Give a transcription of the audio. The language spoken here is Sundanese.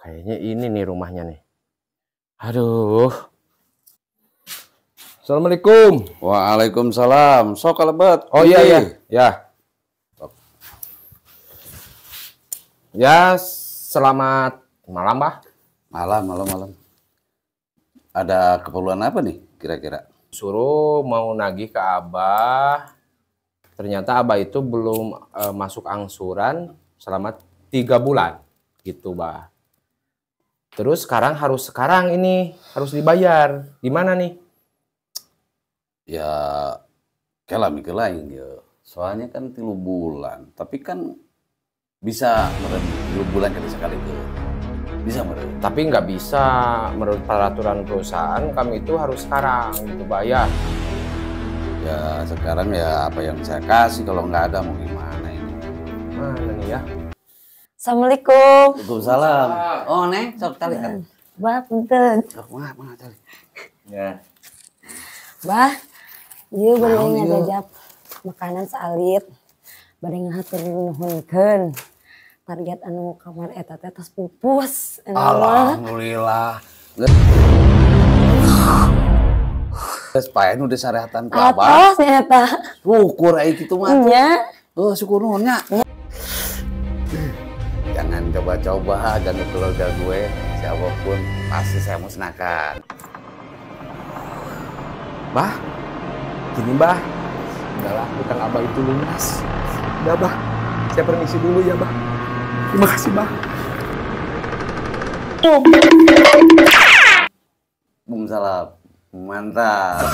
Kayaknya ini nih rumahnya nih. Aduh. Assalamualaikum. Waalaikumsalam. Sok kalebet. Oh iya iya. Ya. Ya, selamat malam, Bah. Malam, malam, malam. Ada keperluan apa nih kira-kira? Suruh mau nagih ke Abah. Ternyata Abah itu belum masuk angsuran selama 3 bulan gitu, Bah. Terus sekarang harus sekarang ini harus dibayar. Gimana nih? Ya, kela mikir lain ya. Soalnya kan 3 bulan, tapi kan bisa meren 3 bulan kali sekali itu. Bisa meren. Tapi nggak bisa menurut peraturan perusahaan kami itu harus sekarang gitu, Pak ya. Ya sekarang ya apa yang saya kasih, kalau nggak ada mau gimana ini? Mana nih ya? Assalamualaikum. Waalaikumsalam. Oh, Neng, sok tali kan. Bah, punten. Sok mah, mana tali. Ya. Bah, ieu bade ngajajap makanan saalit. Bade ngahatur nuhunkeun. Target anu kamar eta teh tos pupus. Alhamdulillah. Geus pae nu disarehatan ku Abah. Atos eta. Syukur ai kitu mah. Nya. Oh, syukur nuhun nya. Jangan coba-coba ganggu keluarga gue, siapapun pasti saya musnahkan. Bah, gini Bah, udahlah hutang Abah itu lunas. Udah Bah, saya permisi dulu ya Bah. Terima kasih Bah. Bung salam, mantap.